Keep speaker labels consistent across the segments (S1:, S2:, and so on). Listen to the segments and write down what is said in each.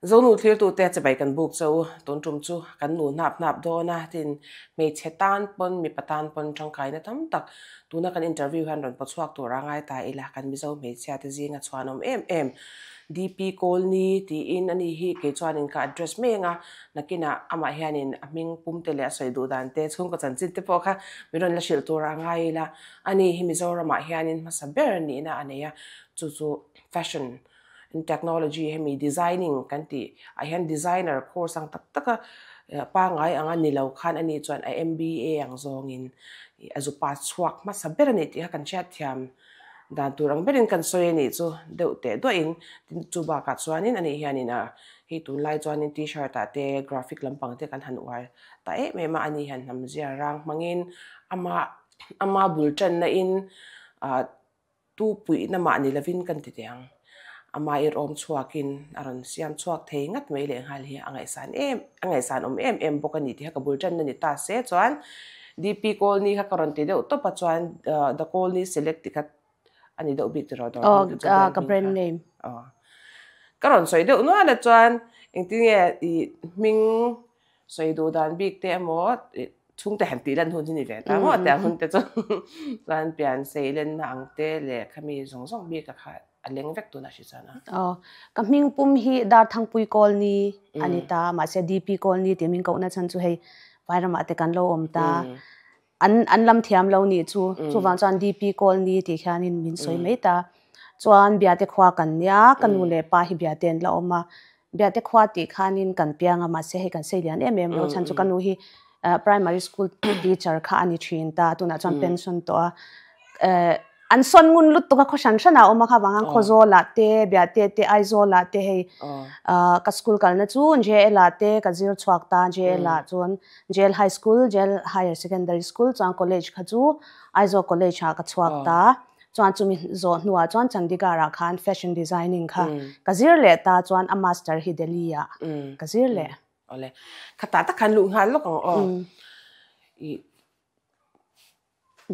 S1: Zonu thlirtute chibai kan buk che u. Tun tum chu kan nu hnap hnap dawn a, tin hmeichhe tan pawn mipa tan pawn tangkaina tam tak tuna kan interview hian rawn pawchhuak tur a ngai ta ila, kan Mizo hmeichhia te zinga chhuan awm em em DP Kawlni tiin ani hi kei chuanin ka address mai anga nakinah amah hianin a hming pum te leh a sawi duh dan te chhungkaw chanchin te pawh kha min rawn la hrilh tur a ngai ila, ani hi Mizoramah hianin hmasa ber nihna a nei a, chu chu fashion and technology hemi designing kan tih ah hian designer course ang tak tak a pangngai anga ni lo khan ani chuan a MBA ang zawngin a zu pass chhuak hmasa ber a ni tih kha kan hriatthiam dan tur ang berin kan sawi a nih chu deuh teh duahin tin chu bakah chuanin ani hianin a hei tunlai chuanin t-shirt ah te graphic lampang te kan han uar ta em em a ani hian hnam zia rang hmangin ama ama bul tanna in ah Tu puihna mah ni lovin kan ti teh ang. Amah irawm chhuakin a rawn siam chhuak thei ngat mai lehnghal hi a ngaihsan em a ngaihsan awm em em bawk a ni tih kha ka bul tanna ni ta se chuan DP Colney kha ka rawn ti deuh tawp a chuan The Colney Select tih kha a ni deuh bik tiraw dawr hming chu
S2: brand hming kha. Name.
S1: Aw. Ka rawn sawi deuh nual a chuan engtin nge i hming sawi duh dan bik te emaw Chhungte han tih lan hun hi ni ve ta maw tiang hun te chu chuan pian sei lenna ang te leh khami zawng zawng bik a kha a leng vek tuna hri chuan a.
S2: Aw, ka hming pum hi Darthangpui Kawlni a ni ta, mahse DP Kawlni tih min kohna chhan chu hei Vairamah te kan lo awm ta, an an lam thiam lo nih chu, chuvang chuan DP Kawlni tih khianin min sawi mai ta. Chuan Biate khua kan nia, ka nu leh pa hi Biate an la awm a, Biate khua tih khanin kan piang a, mahse hei kan sei lian em em lo chhan chu ka nu hi primary school teacher kha a ni thin ta, tunah chuan pension tawh a. An sawn ngun lutuk a, khaw hran hran ah a awm a kha vang a, Khawzawl ah te, Biate te, Aizawl ah te hei ka school kalna chu JL ah te ka zir chhuak ta, JL ah chuan JL High School, JL Higher Secondary School chuan college kha chu Aizawl College ah ka chhuak ta. Chuan chumi zawh hnuah chuan Chandigarh ah khan fashion designing kha ka zir leh ta chuan a master hi Delhi ah ka zir leh.
S1: Awle. Khatah tak khan luh nghal lawk ang aw. I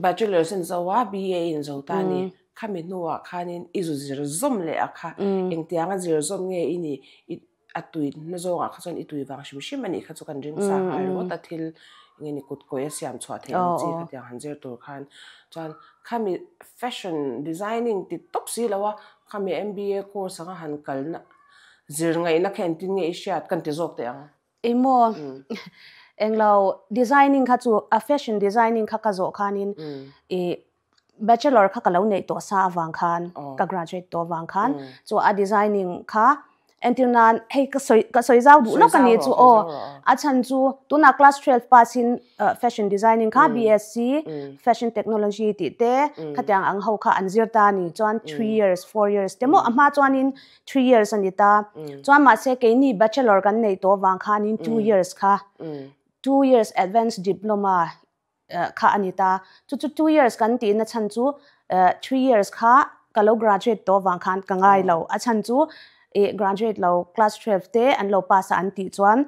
S1: bachelor's in zo a, BA in zo ta a ni. Khami hnuah khanin i zu zir zawm leh a kha. Engtianga zir zawm nge i nih? I a tui na zawngah kha chuan i tui vang hrim hrim a nih kha chu kan ring sa nghal ringawt a, thil enge ni kut kawi a siam chhuah theih ang chi khatiang han zir tur khan chuan khami fashion designing ti tawp si lo a, khami MBA course anga han kalna zir ngaihna kha engtin nge i hriat kan ti zawk teh ang.
S2: Engmaw englo designing kha chu a fashion designing kha ka zawh khanin i Bachelor kha ka lo neih tawh sa avang khan, ka graduate tawh avang khan, chu a designing kha entir nan hei ka sawi ka sawi zau duh lawk a ni chu aw. A chhan chu tunah class 12 pass in fashion designing kha BSc fashion technology tih te khatiang ang ho kha an zir ta a ni. Chuan 3 years, 4 years te maw a hma chuanin 3 years a ni ta. Chuan mahse keini bachelor kan neih tawh avang khanin 2 years kha 2 years advance diploma kha a ni ta. Chu chu 2 years kan tihna chhan chu 3 years kha ka lo graduate tawh vang khan ka ngai lo. A chhan chu graduate lo class 12 te an lo pass a an tih chuan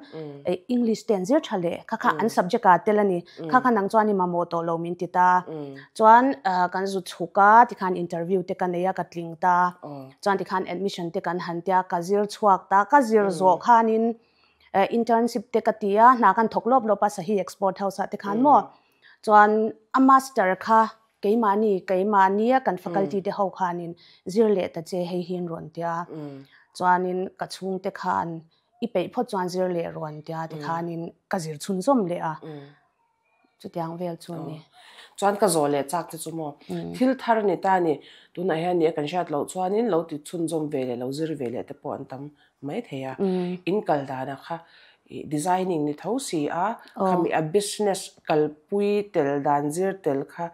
S2: English te an zir tha leh kha kha an subject ah tel a ni. Kha kha nang chuan i mamawh tawh lo min ti ta. Chuan kan zu chhuk a tikhan interview te ka nei a ka tling ta. Chuan tikhan admission te kan han tia ka zir chhuak ta. Ka zir zawh khanin Internship te ka ti a, hna kan thawk lawp lawp a Sahi Export House ah te khan maw. Chuan a master kha keimahni keimahnia kan faculty te ho khanin zir leh ta che hei hi an rawn ti a. Chuanin ka chhungte khan i peih phawt chuan zir leh rawn tia tikhanin ka zir chhunzawm leh a. Chutiang vel chu a ni.
S1: Chuan ka zawh leh chak te chu maw? Thil thar a ni ta a ni. Tunah hian nia kan hriat loh chuanin lo ti chhunzawm ve leh lo zir ve leh te pawh an tam mai thei a. In kal danah kha designing ni tho si a, khami a business kalpui tel dan zir tel kha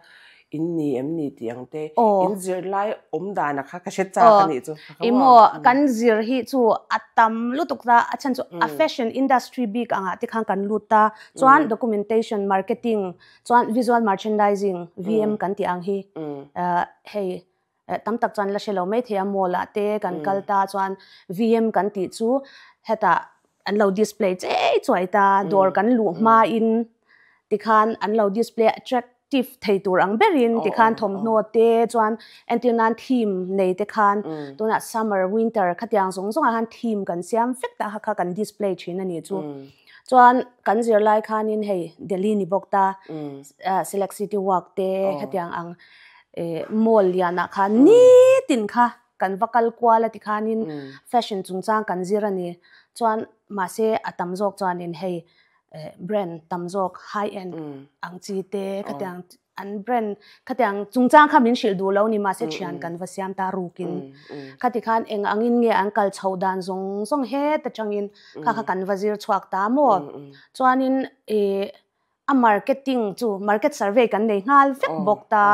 S1: In ni em ni tih ang te, in zirlai awm dan a kha ka hre chak a nih chu.
S2: I maw, kan zir hi chu a tam lutuk ta, a chhan chu a fashion industry bik angah te khan kan lut ta, chuan documentation, marketing, chuan visual merchandising, VM kan tih ang hi hei tam tak chuan la hre lo mai thei a, mall ah te kan kal ta, chuan VM kan tih chu hetah an lo display chei chuai ta, dawr kan luh hmain tikhan an lo display attractive. attractive thei tur ang berin tikhan thawmhnaw te chuan entir nan theme nei te khan tunah summer winter khatiang zawng zawngah khan theme kan siam vek ta kha kha kan display thin a nih chu. Chuan kan zirlai khanin hei Delhi ni bawk ta Select City Walk te khatiang ang mall lianah khan nitin kha kan va kal kual a tikhanin fashion chungchang kan zir a ni. Chuan mahse a tam zawk chuanin hei brand tam zawk high end ang chi te khatiang an brand khatiang chungchang kha min hrilh duh lo ni mahse thian kan va siam ta rukin khati khan eng angin nge an kal chho dan zawng zawng het atangin kha kha kan va zir chhuak ta maw chuanin a marketing chu market survey kan nei nghal vek bawk ta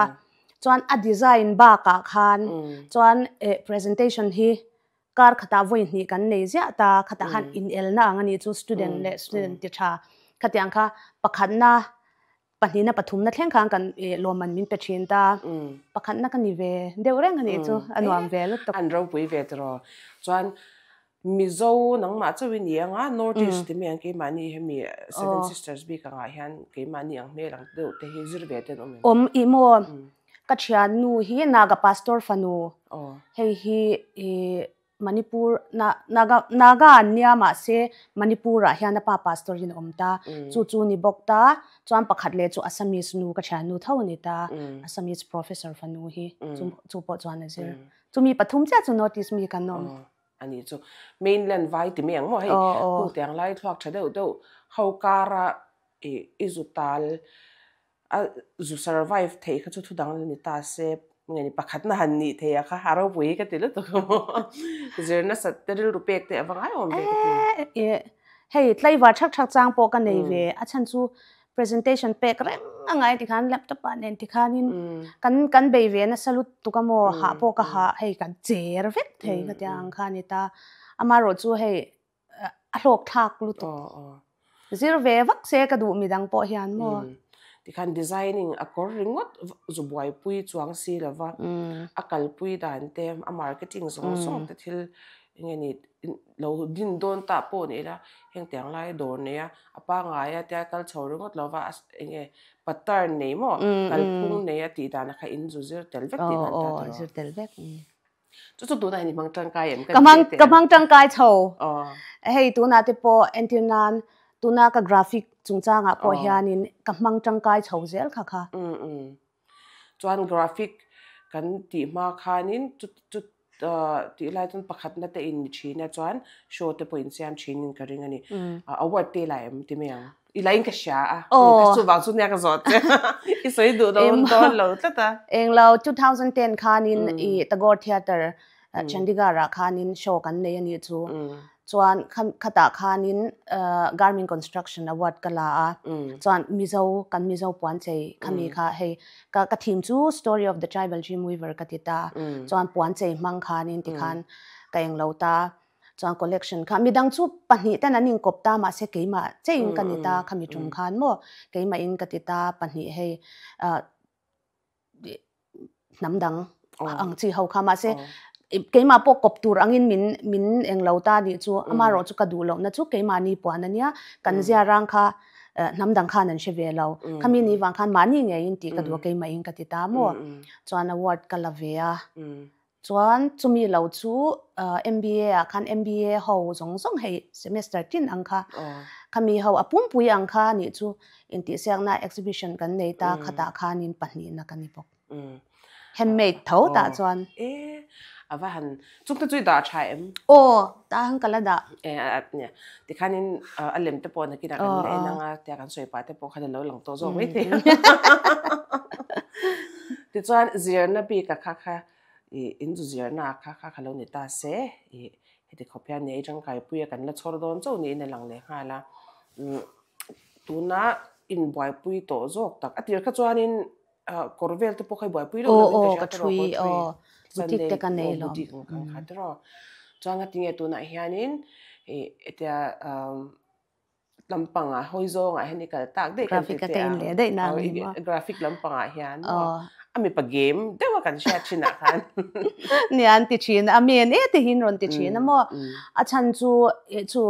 S2: chuan a design bakah khan chuan presentation hi kar khatah vawi hnih kan nei ziah ta khatah khan inelna ang a nih chu student leh student ti tha khatiang kha pakhatna pahnihna pathumna thleng khan kan lawmman min pe thin ta pakhatna ka ni ve deuh reng a nih chu a nuam ve lutuk.
S1: An ropui ve tiraw chuan Mizo nangmah chauh i ni anga North East timi ang keimahni hemi Seven Sisters bik angah hian keimahni ang hmel ang deuh te hi zir ve te an awm em?
S2: Awm i maw? Ka thiannu hi Naga Pastor fanu hei hi i Manipur Naga Naga an nia mahse Manipur ah hian a pa Pastor in a awm ta chu chu ni bawk ta chuan pakhat leh chu Assamese nu ka thiannu tho a ni ta Assamese Professor fanu hi chu pawh chuan a zir chumi pathum chiah chu North East mi kan awm.
S1: A ni chu mainland vai ti mai ang maw hei hung tiang lai thluak tha deuh deuh ho kara i i zu tal a zu survive theih kha chu thu dang la ni ta se nge ni pakhat na han nih theih a kha a ropui hi ka ti lutuk a maw zir nasat te rilru pek te a va ngai awm ve ka
S2: ti. Hei tlaivar thak thak chang pawh ka nei ve a chhan chu presentation pek reng a ngai tikhan laptop ah nen tikhanin kan kan bei ve nasa lutuk a maw hah pawh ka hah hei kan cher vek thei ka tia ang kha a ni ta amaherawh chu hei a hlawk thlak lutuk zir ve vak se ka duh midang pawh hian maw.
S1: Tikhan designing a kawr ringawt zu buaipui chuang si lova a kalpui dan te a marketing zawng zawng te thil enge ni lo din dawn ta pawh ni ila heng tiang lai dawr nei a a pangai a tia kal chho ringawt lova a enge pattern nei maw kalphung nei a tih dan a kha in zu zir tel vek tih nan ta tawh
S2: zir tel vek
S1: chu chu tunah hian i hmang tangkai em
S2: ka hmang ka hmang tangkai chho hei tunah te pawh entir nan tuna ka graphic chungchangah pawh hianin ka hmang tangkai chho zel kha kha
S1: chuan graphic kan tih hma khanin chu chu tih lai chuan pakhatna te in ni thin a chuan show te pawh insiam thinin ka ring a ni. Award te la em ti mai ang? I la in ka hria a, chuvang chu nia ka zawt che. I sawi duh dawn dawn lo tlat a.
S2: Englo 2010 khanin i Tagore Theatre Chandigarh ah khanin show kan nei a nih chu. Chuan khatah khanin Garmin Construction Award ka la a, chuan Mizo kan Mizo puan chei khami kha hei ka ka theme chu Story of the Tribal Dream Weaver ka ti ta, chuan puan chei hmang khanin tikhan ka englo ta, chuan collection kha midang chu pahnih ten an inkawp ta mahse keimah cheiin ka ni ta khami tum khan maw keimahin ka ti ta pahnih hei hnam dang ang chi ho kha mahse keimah pawh kawp tur angin min min englo ta nih chu amaherawh chu ka duh lohna chu keimahni puan ania kan zia rang kha hnam dang khan an hre ve lo khami ni vang khan mahni ngeiin tih ka duh a keimahin ka ti ta maw chuan award ka la ve a Chuan chumi lo chu MBA ah khan MBA ho zawng zawng hei semester tin ang kha khami ho a pumpui ang kha nih chu intihsiakna exhibition kan nei ta khatah khanin pahnihna ka ni bawk. Handmade tho tah chuan.
S1: E a va han chungte chu i dah tha em?
S2: Aw tah han ka la dah.
S1: E a nia tikhanin a lem te pawh nakinah kan la en anga tia kan sawi pah te pawh khan a lo lang tawh zawk maithei. Tichuan zirna bik a kha kha i in zu zirna a kha kha kha lo ni ta se i heti khawp hian nei tangkai pui a kan la chhawr dawn chauh niin a lang leh nghal a. Tuna inbuaipui tawh zawk tak a tir kha chuanin kawr vel te pawh kha i buaipui lo lo in ka hria tiraw kawr thui
S2: boutique te ka nei lo
S1: boutique ang kha tiraw chuan ngatinge tunah hianin i hetia lampangah hawi zawngah hian i kal tak daih kan ti
S2: teh
S1: a, graphic lampangah hian maw a mipa game deuh a kan hriat thinah khan.
S2: Nia an ti thin a, men e tihin rawn ti thin a maw, a chhan chu chu.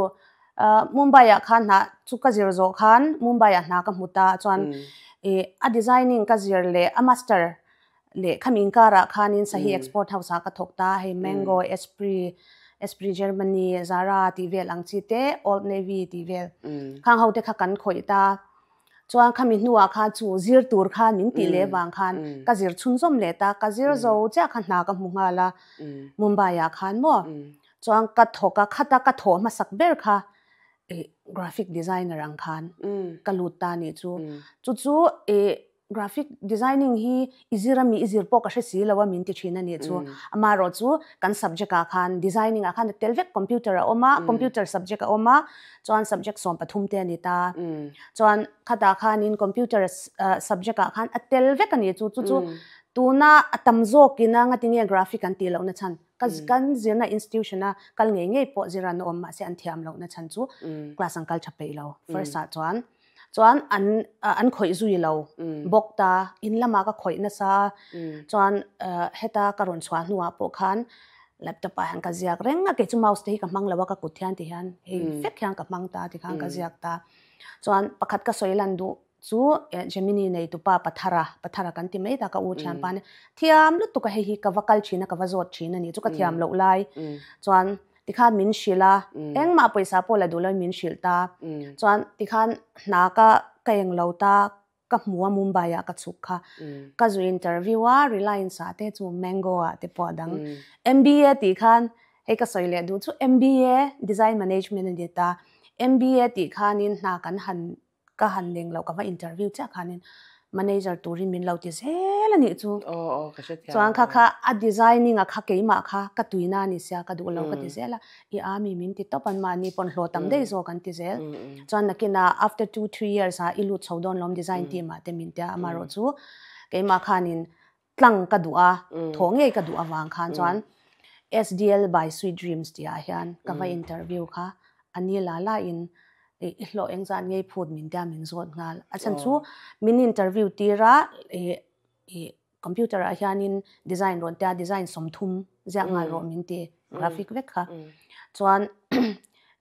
S2: Mumbai ah khan hna chu ka zir zawh khan Mumbai ah hna ka hmu ta chuan a designing ka zir leh a master leh khami inkarah khanin Sahi Export House ah ka thawk ta hei Mango, Esprit, Esprit Germany, Zara tih vel ang chi te Old Navy tih vel khang ho te kha kan khawih ta. Chuan khami hnuah khan chu zir tur khan min tih leh vang khan ka zir chhunzawm leh ta, ka zir zo chiah kha hna ka hmu nghal a Mumbai ah khan maw. Chuan ka thawk a, khata ka thawh hmasak ber kha ih graphic designer ang khan ka lut ta nih chu. Chu chu ih graphic designing hi i zir a mi i zir pawh ka hre si lo a min ti thin a nih chu. Amaherawh chu kan subject ah khan designing ah khan a tel vek computer a awm a, computer subject a awm a, chuan subject 13 te a ni ta. Chuan khatah khanin computer subject ah khan a tel vek a nih chu. Chu chu tuna a tam zawkin a ngatinge graphic an tih lohna chhan Ka kan zirna institution a kal ngei ngei pawh zir an awm mahse an thiam lohna chhan chu class an kal tha peih lo first ah chuan chuan an an khawih zui lo bawk ta in lamah ka khawih nasa chuan heta ka rawn chhuah hnuah pawh khan laptop ah hian ka ziak reng a kei chu mouse te hi ka hmang lo a ka kut hian ti hian hei vek hian ka hmang ta tikhan ka ziak ta chuan pakhat ka sawi lan duh Chu Gemini nei tupa Pathara, Pathara kan ti mai ta ka u thianpa nia, thiam lutuk a hei hi ka va kal thin a ka va zawt thin a ni chu ka thiam loh lai chuan tikhan min hrilh a, engmah pawisa pawh la duh loin min hrilh ta, chuan tikhan hna ka ka eng lo ta ka hmu a Mumbai ah ka chhuk kha, ka zu interview a Reliance ah te chu Mango ah te pawh a dang MBA tih khan hei ka sawi leh duh chu MBA Design Management a ni ta, MBA tih khanin hna kan han Ka han leng loh ka va interview chiah khanin manager turin min lo ti zel a nih chu.
S1: Aw aw ka hre thiam.
S2: Chuan kha kha a designing a kha keimah kha ka tuina a ni sia ka duh lo ka ti zel a, i a mi min ti tawp an mahni pawn hlawh tam daih zawk an ti zel. Chuan nakinah after 2 3 years ah i lut chho dawn lawm design team ah te min tia amaherawh chu keimah khanin tlang ka duh a, thaw ngei ka duh avang khan chuan SDL by Sweet Dreams tih ah hian ka va interview kha a ni la la in i hlawh eng zat ngei phut min tia min zawt nghal. A chhan chu min interview tir a i computer ah hianin design rawn tia design 30 ziak nghal rawh min ti graphic vek kha. Chuan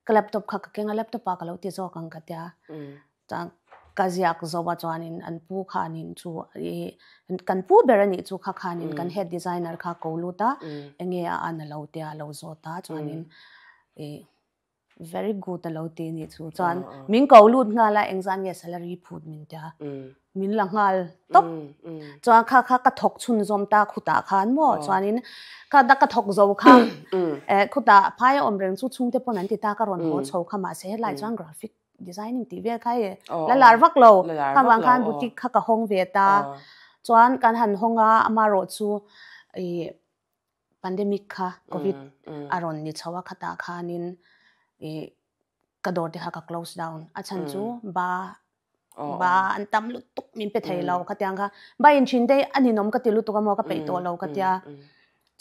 S2: ka laptop kha ka keng a laptop ah ka lo ti zawk ang ka tia. Chuan ka ziak zo a chuanin an pu khanin chu i kan pu ber a nih chu kha khanin kan head designer kha ko lut a enge a an a lo tia a lo zawt a chuanin i very good a lo ti a nih chu chuan min ko lut nghal a engzan nge salary phut min tia min la nghal tawp chuan kha kha ka thawk chhunzawm ta khutah khan maw chuanin kha da ka thawk zo kha khutah phai a awm reng chu chhungte pawn an ti ta ka rawn haw chho kha mahse helai chuan graphic designing tih vel kha e la lar vak lo kha vang khan boutique kha ka hawng ve ta chuan kan han hawng a amarawh chu i pandemic kha covid a rawn ni chho a khatah khanin i ka dawr te kha ka close down a chhan chu ba ba an tam lutuk min pe thei lo khatiang kha ba in thin te a ninawm ka ti lutuk a maw ka peih tawh lo ka tia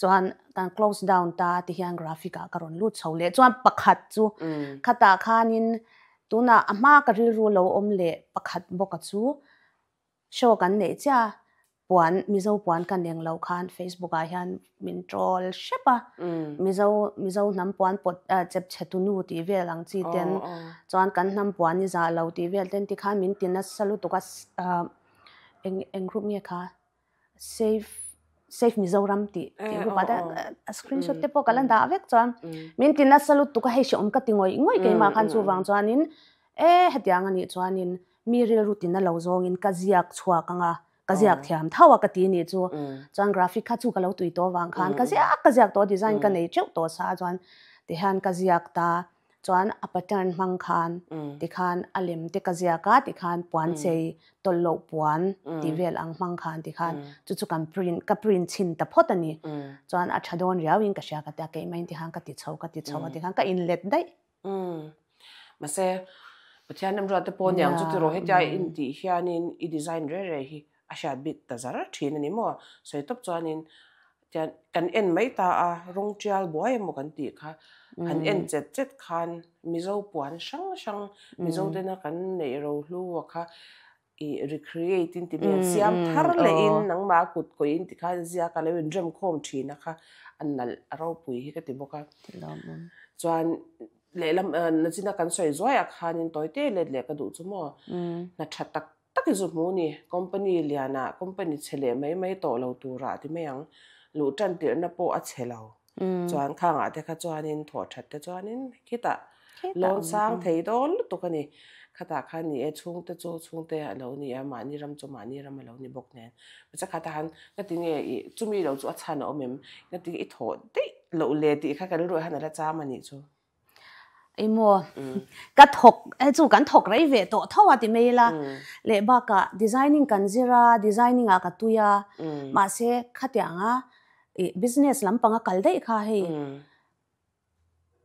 S2: Chuan kan close down ta ti hian graphic ah ka rawn lut chho leh. Chuan pakhat chu khatah khanin tunah a hma ka rilru lo awm leh pakhat bawka chu show kan neih chiah a, puan Mizo puan ka neng lo khan Facebook ah hian min troll hrep a, Mizo Mizo hnam puan pawt chep chhe tu nu tih vel ang chi ten chuan kan hnam puan i zah lo tih vel ten tikhan min ti nasa lutuk a eng eng group nge kha Save Save Mizoram tih tih group ah te a screenshot te pawh ka la dah vek chuan min ti nasa lutuk a hei hreawm ka ti ngawih ngawih keimah khan chuvang chuanin e hetiang anih chuanin mi rilru tina lo zawngin ka ziak chhuak anga ka ziak thiam tho a ka ti nih chu chuan graphic kha chu ka lo tui tawh avang khan ka ziak ka ziak tawh design ka nei teuh tawh sa chuan tihian ka ziak ta Chuan a pattern hmang khan tikhan a lem te ka ziak a tikhan puan chei tawlh loh puan tih vel ang hmang khan tikhan chu chu kan print ka print chhin ta phawt a ni. Chuan a tha dawn riau in ka hria ka tia keimah in tikhan ka ti chho ka ti chho a tikhan ka inlet daih.
S1: Mahse Pathian remruat te pawh niang chu tiraw hetia i intih hianin i design reh reh hi a hriat bik ta zar thin a ni maw? Sawi tawp chuanin Tian kan en mai ta a, rawng tial buai emaw kan tih kha, han en chet chet khan Mizo puan hrang hrang, Mizo tena kan neih rohlu a kha i recreate in ti mai an siam thar lehin nangmah a kut kawih in ti khan ziak a lo inrem khawm thin a kha a nalh a ropui hi ka ti bawk a. Chuan. Lehlam nachina kan sawi zuaiah khanin tawi te let leh ka duh chu maw? Hna tha tak tak i zu hmu ni. Company lianah company chhe leh mai mai tawh lo turah ti mai ang. Luh tan tirhna pawh a chhe lo. Chuan khangah te kha chuanin thawh that te chuanin khitah lawn sang thei dawn lutuk a ni. Khatah khan ni e chhungte chu chhungte a lo ni a, mahni ram chu mahni ram a lo ni bawk nen. Mahse khatah khan ngati nge i chumi lo chu a chhan a awm em? Ngati nge i thawh daih loh le tih kha kan rilruah hian a la cham a nih chu.
S2: Emaw ka thawk hei chu kan thawk rei ve tawh tho a ti mai ila leh bakah designing kan zir a designing ah ka tui a mahse khatianga ih business lampanga kal daih kha hei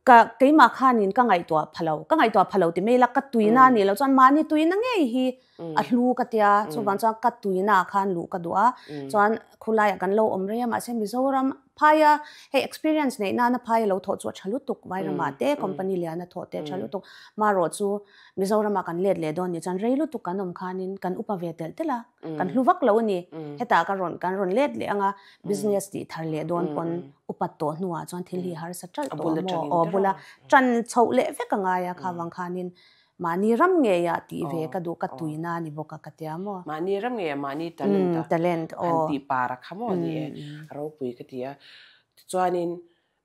S2: ka keimah khanin ka ngaihtuah pha lo ka ngaihtuah pha lo ti mai ila ka tuina a nih loh chuan mahni tuina ngei hi a hlu ka tia chuvang chuan ka tuina ah khan luh ka duh a chuan khulaiah kan lo awm rei a mahse Mizoram Phaia hei experience neih nana phaia lo thawh chu a tha lutuk Vairamah te company liana thawh te a tha lutuk marawh chu Mizoramah kan let leh dawn nih chuan rei lutuk kan awm khanin kan upa ve telh telh a kan hlu vak lo a ni hetah ka rawn kan rawn let leh anga business tih thar leh dawn pawn upat tawh hnuah chuan thil hi harsa ṭalh tawh a maw aw bula ṭan chhoh leh vek a ngai a kha vang khanin Mahni ram ngeiah tih ve ka duh ka tuina a ni bawk a ka tia maw?
S1: Mahni ram ngeiah mahni talent a
S2: talent
S1: aw han tih par a kha maw ni e a ropui ka ti a. Tichuanin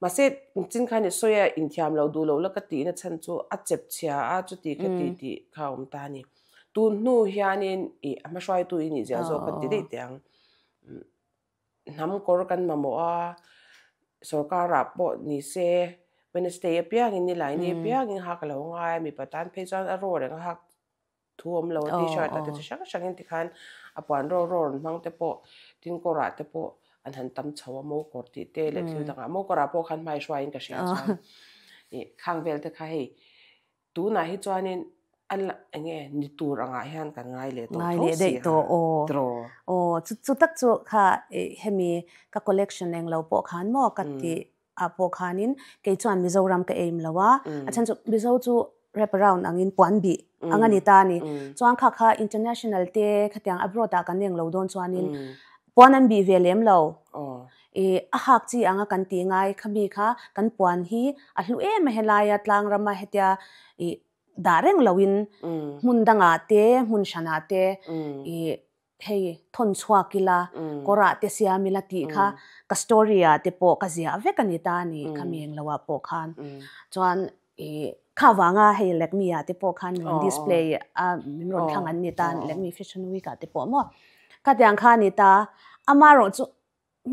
S1: mahse chin khan i sawi a inthiam loh duh loh la ka tihna chhan chu a chep chhia a chuti ka ti tih kha a awm ta a ni. Tun hnu hianin ih a hmahruaitu i nih zia zawk ka ti daih teh ang. Hnam kawr kan mamawh a, sorkarah pawh ni se Wednesday apiangin nilai ni apiangin hak a lo ngai a, mipa tan phei chuan a raw reng a hak thu awm lo a, t-shirt ah te chi hrang hrangin tikhan a puan raw raw rawn hmang te pawh tin kawrah te pawh an han tam chho a, mo kawr tih te leh thil dangah mo kawrah pawh khan hmai hruaiin ka hria chuan ih khang vel te kha hei Tunah hi chuanin a la eng nge ni tur angah hian kan ngai leh tawh
S2: tho si a,
S1: tiraw?
S2: Aw, chu chu tak chu kha hemi ka collection eng lo pawh khan maw ka tih ah pawh khanin kei chuan Mizoram ka aim lo a, a chhan chu Mizo chu wrap around angin puan bih ang a ni ta a ni. Chuan kha kha international te khatiang abroad ah kan eng lo dawn chuanin puan an bih ve lem lo. I a hak chi anga kan tih ngai kha mi kha kan puan hi a hlu em a helaia tlang rama hetia i dah reng loin hmun dangah te hmun hranah te i hei thawn chhuak ila kawrah te siam ila tih kha ka story ah te pawh ka ziah vek a ni ta a ni kha mi englo ah pawh khan chuan i kha vanga hei Lakme ah te pawh khan rawn display a min rawn thlang an ni ta Lakme Fashion Week ah te pawh maw khatiang kha a ni ta amaherawh chu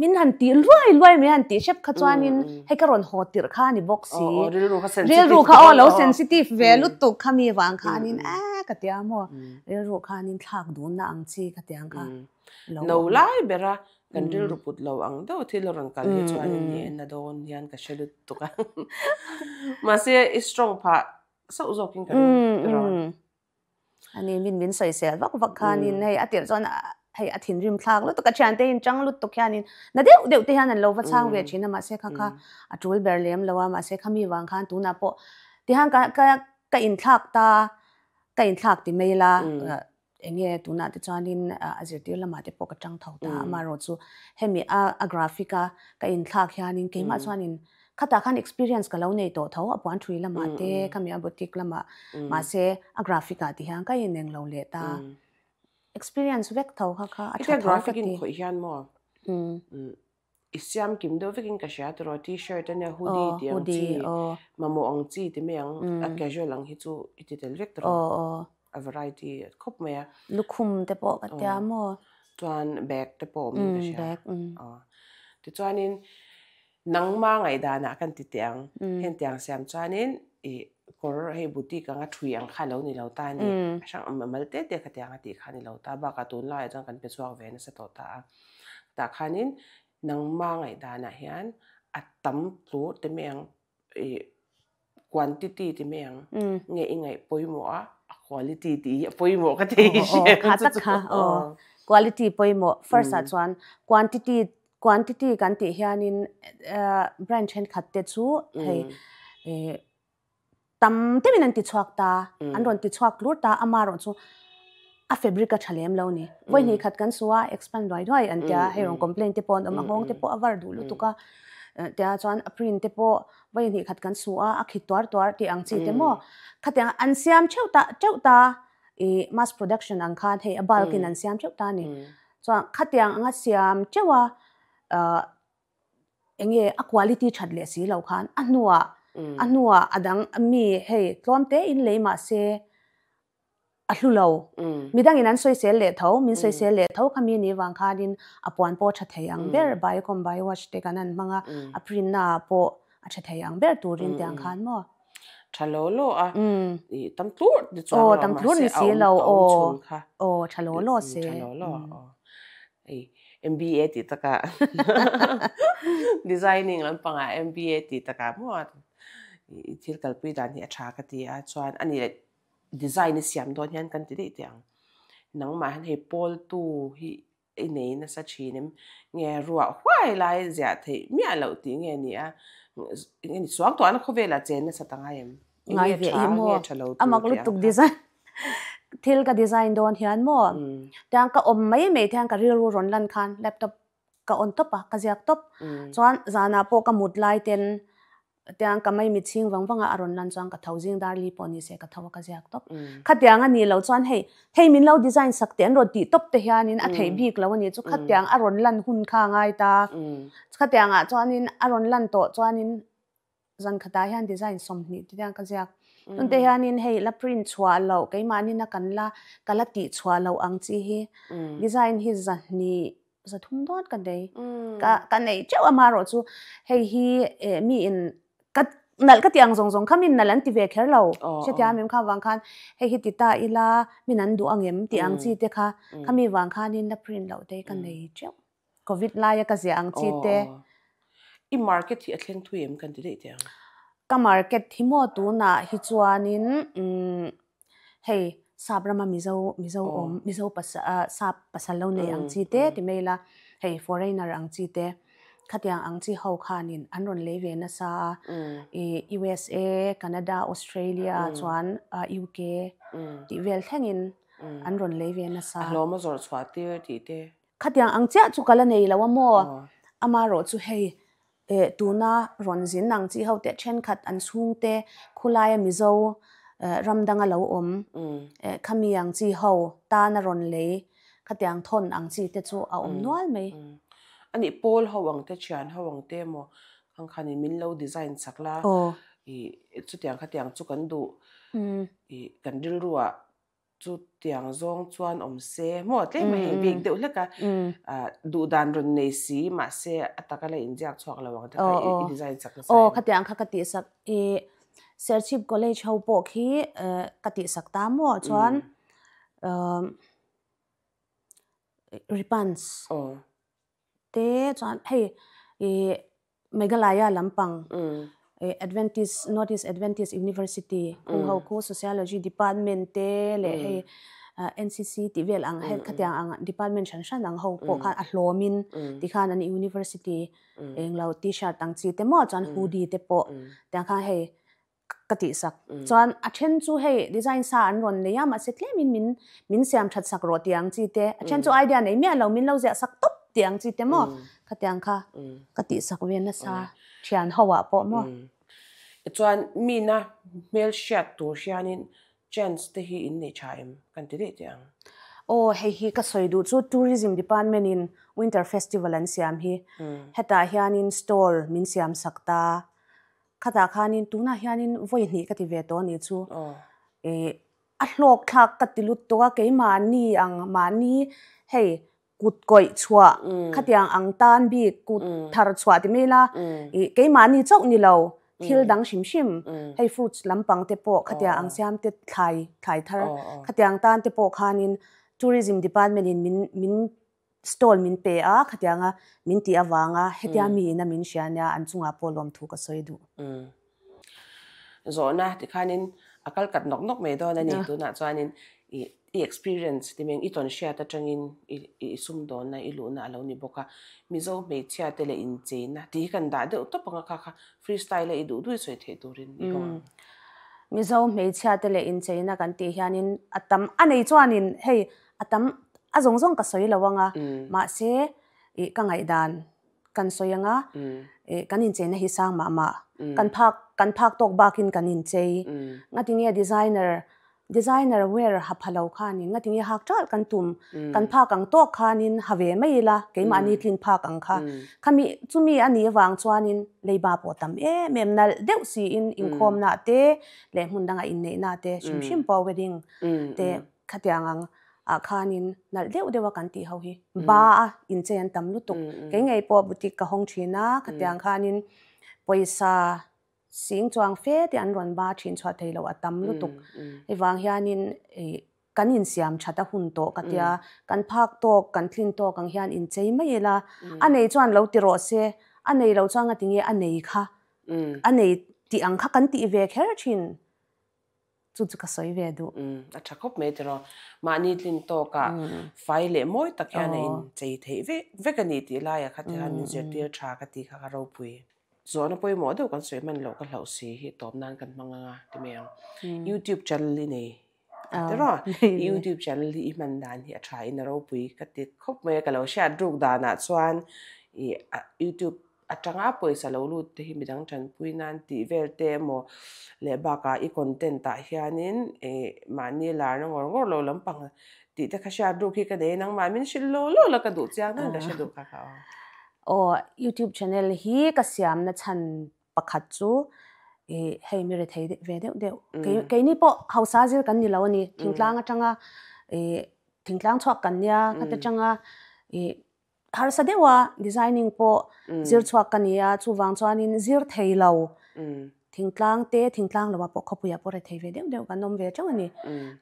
S2: Min han tih luai luai mai han tih hrep kha chuanin hei ka rawn haw tirh kha a ni bawk si.
S1: Rilru kha sensitive
S2: Rilru kha aw lo sensitive ve lutuk kha mi vang khanin a ka tia maw rilru khanin thlak dunna ang chi ka tiang kha
S1: lo No lai bera kan rilru put lo ang deuh thil a rawn kal hi chuanin ni en na dawn hian ka hre lutuk a. Mahse i strong phah sauh zawkin ka ring tiraw.
S2: Ani min min sawisel vak vak khanin hei a tirh chuan hei a thinrim thlak lutuk a thiante in chang lutuk hianin na deuh deuh te hian an lo va chhang ve thin a mahse kha kha a tul ber lem lo a mahse khami vang khan tunah pawh tihian ka ka ka inthlak ta ka inthlak ti mai ila eng nge tunah te chuanin a zirtir lamah te pawh ka chang tho ta amaherawh chu hemi a a graphic a ka inthlak hianin keimah chuanin Khatah khan experience ka lo nei tawh tho, a puan thui lamah te, khami a boutique lamah, mahse a graphic ah ti hian ka ineng lo leh ta. Experience vek tho kha kha a tha tho ka ti.
S1: Graphic in khawih hian maw i siam kim deuh vekin ka hria tiraw, t-shirt ania hoodie tih ang chi, mamawh ang chi ti mai ang, a casual ang hi chu i ti tel vek tiraw, a variety khawp mai a.
S2: Lukhum te pawh ka tia maw.
S1: Chuan bag te pawh awmin ka hria. Tichuanin Nangma ngaihdanah kan ti teh ang. Hentiang siam chuanin i kawr hei boutique anga thui ang kha lo ni lo ta a ni. A hrang a mal te te khatiang a tih kha a ni lo ta. Bakah tunlaiah chuan kan pe chhuak ve nasa tawh ta a. Tah khanin nangma ngaihdanah hian a tam tlur te mai ang i quantity ti mai ang nge i ngaih pawimawh a, a quality tih hi a pawimawh ka thei
S2: hria. Kha tak kha aw quality pawimawh first ah chuan quantity quantity kan tih hianin brand thenkhat te chu hei tam deuhin an ti chhuak ta an rawn ti chhuak tlur ta amaherawh chu a fabric a tha lem lo ni vawi hnih khat kan su a expand ruai ruai an tia hei rawn complaint te pawh an awm a nghawng te pawh a var duh lutuk a. Tia chuan a print te pawh vawi hnih khat kan su a, a khit tuar tuar tih ang chi te maw. Khatiang an siam theuh ta teuh ta i mass production ang khan hei a bulk in an siam theuh ta a ni. Chuan khatiang anga siam teuh a eng nge a quality that leh si lo khan a hnuah a hnuah a dang mi hei tlawm te in lei mah se a hlu lo. Midangin an sawisel leh tho, min sawisel leh tho kha mi ni vang khanin a puan pawh tha thei ang ber Biocom Biowash te kan han hmang a, a print na ah pawh a tha thei ang ber turin tiang khan maw.
S1: Tha lo lo a, i tam tlur ni chuang lo mahse a awm a awm chhun kha.
S2: Aw tha lo lo se.
S1: Tha lo lo aw. Ei MBA tih takah designing lampangah MBA tih takah maw i thil kalpui dan hi a tha ka ti a, chuan ani leh design i siam dawn hian kan ti daih teh ang. Nangmah hian hei pawltu hi i nei nasa thin em? Nge ruah huai lai ziah theih miah loh tih nge ni a? Nge ni suang tuahna khawvelah chen nasa ta ngai em?
S2: Ngai ve i maw? A mak lutuk design thil ka design dawn hian maw? Tiang ka awm mai mai thian ka rilru rawn lan khan laptop ka on tawp a, ka ziak tawp. Chuan zanah pawh ka mut lai ten Tiang ka mai mitchhing vang vanga a rawn lan chuan ka tho zing dar li pawh ni se ka tho a ka ziak tawp. Khatiang a nih loh chuan hei hei min lo design sak teh an rawn tih tawp te hianin a theih bik lo a nih chu khatiang a rawn lan hun kha a ngai ta. Khatiangah chuanin a rawn lan tawh chuanin zan khatah hian design 20 te hian ka ziak. Chungte hianin hei la print chhuah loh keimahnin a kan la ka la tih chhuah loh ang chi hi design hi 200 300 dawn ka nei. Ka ka nei teuh a marawh chu hei hi eh mi in ka nalh ka ti ang zawng zawng kha min nalh an ti ve kher lo. Hrethiam em kha vang khan hei hi ti ta ila min an duh ang em tih ang chi te kha khami vang khanin la print loh te ka nei teuh. Covid laia ka ziah ang chi te.
S1: I market hi a thleng thui em kan ti daih teh ang.
S2: Ka market hi maw tunah hi chuanin Hei, sap rama Mizo, Mizo awm, Mizo sap pasal lo nei ang chi te ti mai ila, hei foreigner ang chi te, khatiang ang chi ho khanin an rawn lei ve nasa a, i USA, Canada, Australia chuan UK tih vel thlengin an rawn lei ve nasa.
S1: A hlawm a zawrh chhuah tir tih te.
S2: Khatiang ang chiah chu ka la nei lo a maw? Amarawh chu hei Eh, tuna rawn zin ang chi ho te thenkhat an chhungte khulaia Mizo ram danga lo awm eh khami ang chi ho tana rawn lei khatiang thawn ang chi te chu a awm nual mai.
S1: Ani pawl ho ang te thian ho ang te emaw khang khanin min lo design sak la i chutiang khatiang chu kan duh i kan rilruah Chutiang zawng chuan awm se maw tlem a hei bik deuh hlek a, duh dan rawn nei si mahse a taka la inziak chhuak lo ang te kha i design sak nasa em?
S2: Aw khatiang kha ka tihsak i Serchhip College ho pawh khi ka tihsak ta maw chuan Ripans te chuan hei i Meghalaya lampang Adventist North East Adventist University kung ho khu Sociology Department te leh hei NCC tih vel ang hei khatiang ang department hran hran ang ho pawh khan a hlawmin tikhan an university englo t-shirt ang chi te maw chuan hoodie te pawh tiang khan hei ka tihsak. Chuan a then chu hei design sa an rawn nei a, mahse tlemin min min siam that sak rawh tih ang chi te, a then chu idea nei miah lo min lo ziah sak tawp tih ang chi te maw khatiang kha ka tihsak ve nasa thian ho ah pawh maw.
S1: Chuan mina hmel hriat tur hianin chance te hi in nei tha em kan ti daih teh ang.
S2: Aw hei hi ka sawi duh chu Tourism Department in Winter Festival an siam hi hetah hianin stall min siam sak ta Khatah khanin tunah hianin vawi hnih ka ti ve tawh a nih chu. Ih a hlawk thlak ka ti lut tawh a, keimahni ang mahni hei kut kawih chhuah khatiang ang tan bik kut thar chhuah ti mai ila ih keimahni chauh ni lo thil dang hrim hrim hei fruits lampang te pawh khatiang ang siam te thlai thlai thar khatiang tan te pawh khanin tourism department in min min Stall min pe a, khatianga min tih avanga hetia miin a min hria nia an chungah pawh lawmthu ka sawi duh.
S1: Zawhna tikhanin a kal kat nawk nawk mai dawn a ni. Tunah chuanin i i experience ti meng i tawn hriat atangin i i sumdawnna i luhna a lo ni bawk a. Mizo hmeichhia te leh incheina tih hi kan dah deuh tawp ang a kha kha free style a i duh duh i sawi theih turin i hawng ang.
S2: Mizo hmeichhia te leh incheina kan tih hianin a tam a nei chuanin hei A tam a zawng zawng ka sawi lo ang a, mahse ih ka ngaihdan kan sawi anga kan incheina hi sang mah mah kan phak kan phak tawk bakin kan inchei ngatinge designer designer wear ha pha lo khanin ngatinge hak ṭalh kan tum kan phak ang tawk khanin ha ve mai ila keimahni tlin phak ang kha khami chumi a nih avang chuanin leiba pawh tam em em nalh deuh siin inkhawmna te leh hmun danga inneihna te hrim hrim pawh wedding te khatiang ang ah khanin nalh deuh deuh a kan tih ho hi ba a inchei an tam lutuk kei ngei pawh boutique ka hawng thin a khatiang khanin pawisa sing chuang fe te an rawn ba thin chhuah thei loh a tam lutuk hei vang hianin ih kan insiam that a hun tawh ka tia kan phak tawk kan tlin tawk ang hian inchei mai ila a nei chuan lo ti rawh se a nei lo chuan nga tinge a nei kha a nei tih ang kha kan tih ve kher thin. Chu chu ka sawi ve duh.
S1: Umm a tha khawp mai tiraw. Mahni tlin tawkah fai leh mawi tak hian a inchei theih vek vek a ni tih laiah kha tikhan min zirtir tha ka tih kha ka ropui. Zawhna pawimawh deuh kan sawi hman loh ka hlauh si hi tawp nan kan hmang anga ti mai ang. YouTube channel i nei tiraw. YouTube channel hi i hman dan hi a tha in a ropui ka ti khawp mai a ka lo hriat ruk danah chuan i YouTube Atanga pawisa lo lut te hi midang tanpui nan tih vel te emaw leh bakah i content ah hianin ih mahni larna ngawr ngawr lo lampang tih te kha hriat ruk hi ka nei a, nangmah min hrilh law law la ka duh chiang dawn ka hre duh kha kha aw.
S2: Aw YouTube channel hi ka siamna chhan pakhat chu ih hei mi rethei ve deuh deuh kei keini pawh hausa zir kan ni lo a ni thingtlang atanga ih thingtlang chhuak kan nia khata tanga ih Harsa deuh a, designing pawh zir chhuak ka ni a, chuvang chuanin zir thei lo thingtlang te, thingtlang lo ah pawh khawpuiah pawh rethei ve deuh deuh kan awm ve teuh a ni.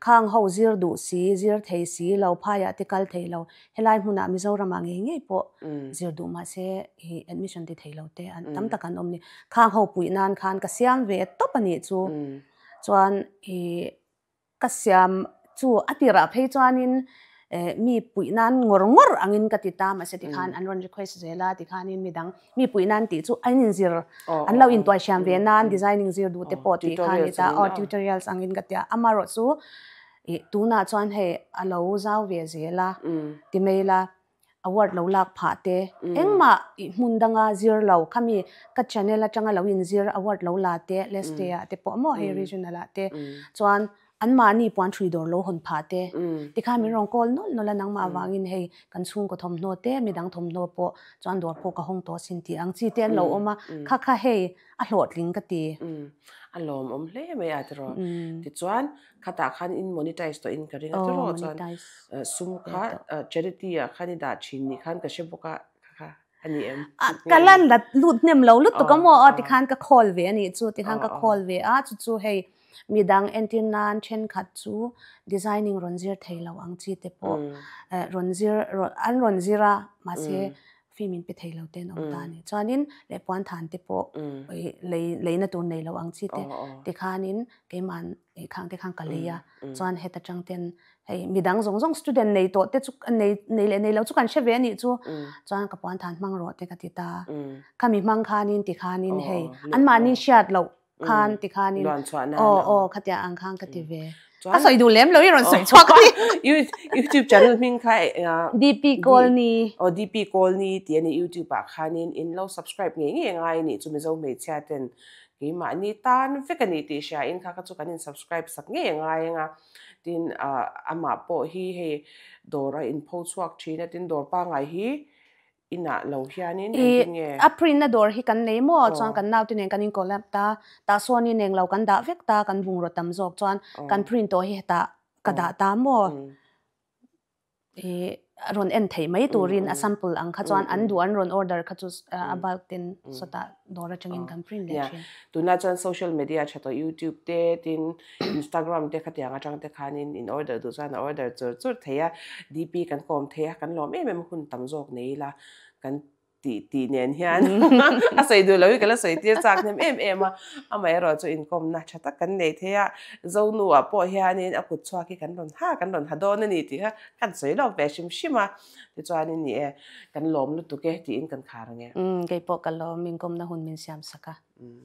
S2: Khang ho zir duh si, zir thei si lo, phaiah te kal thei lo, helai hmunah Mizoramah ngei ngei pawh zir duh mahse i admission ti thei lo te an tam tak an awm ni. Khang ho puih nan khan ka siam ve tawp a nih chu. Chuan i Ka siam chu a tirah phei chuanin mi puih nan ngawr ngawr angin ka ti ta mahse tikhan an rawn request zel a tikhanin midang mi puih nan tih chu an inzir an lo intuai hriam ve nan designing zir duh te pawh tih khan ni ta aw tutorials angin ka tia amarawh chu ih tunah chuan hei a lo zau ve zel a ti mai ila award lo lak phah te engmah ih hmun danga zir lo khami ka channel atanga lo inzir award lo la te leste ah te pawh maw hei regional ah te chuan anmahni puan thui dawr lo hawn phah te tikhan min rawn call nawlh nawlh a nangmah avangin hei kan chhungkaw thawmhnaw te midang thawmhnaw pawh chuan dawr pawh ka hawng tawh asin tih ang chi te an lo awm a kha kha hei a hlawhtling ka ti.
S1: A lawmawm hle mai a tiraw tichuan Khatah khan in monetize tawh in ka ring a tiraw chuan sum kha charity ah khan i dah thin nih khan ka hre bawk a kha kha a ni em?
S2: Ka la la lut hnem lo lutuk a maw tikhan ka call ve a nih chu tikhan ka call ve a chu chu hei midang entir nan thenkhat chu designing rawn zir thei lo ang chi te pawh rawn zir an rawn zir a mahse fee min pe thei lo te an awm ta a ni. Chuanin leh puan than te pawh lei leina tur nei lo ang chi te tikhanin keimah khang te khan ka lei a chuan heta tang ten hei midang zawng zawng student nei tawh te chu nei nei leh nei lo chu kan hre ve a nih chu chuan ka puan than hmang rawh te ka ti ta khami hmang khanin tikhanin hei anmahni hriat loh khan ti khanin aw aw khatia ang khan ka ti ve ka sawi duh lem lo i rawn sawi chhuak a ni
S1: YouTube channel hming kha
S2: DP Kawlni
S1: aw DP Kawlni tih a ni YouTube ah khanin in lo subscribe ngei ngei ngai a nih chu Mizo hmeichhia ten keimahni tan vek a ni tih hria in kha kha chu kan in subscribe sak ngei ngai anga tin amah pawh hi hei dawr a in pho chhuak thin a tin dawr pangngai hi Inah lo hianin engtin nge?
S2: A print na dawr hi kan nei maw? Chuan kan naute nen kan in collab ta, tah sawn in englo kan dah vek ta, kan bungraw tam zawk chuan kan print tawh hi hetah ka dah ta maw? I rawn en theih mai turin a sample ang kha chuan an duh an rawn order kha chu a bulk ten sawtah dawr atangin kan print leh thin.
S1: Tunah chuan social media tha tawh YouTube te tin Instagram te khatiang atang te khanin in order duh chuan a order chur chur thei a, DP kan kawm thei a, kan lawm em em hun tam zawk nei ila kan tih tih nen hian a sawi duh lo hi ka la sawi tir chak hnem em em a, amaherawh chu inkawmna tha tak kan nei thei a, Zonu ah pawh hianin a kut chhuak hi kan rawn ha kan rawn ha dawn a ni tih kha kan sawi lawk ve hrim hrim a, tichuanin ni e kan lawm lutuk e tiin kan khar ang e.
S2: Umm keipawh ka lawm inkawmna hun min siam sak a.
S1: Umm.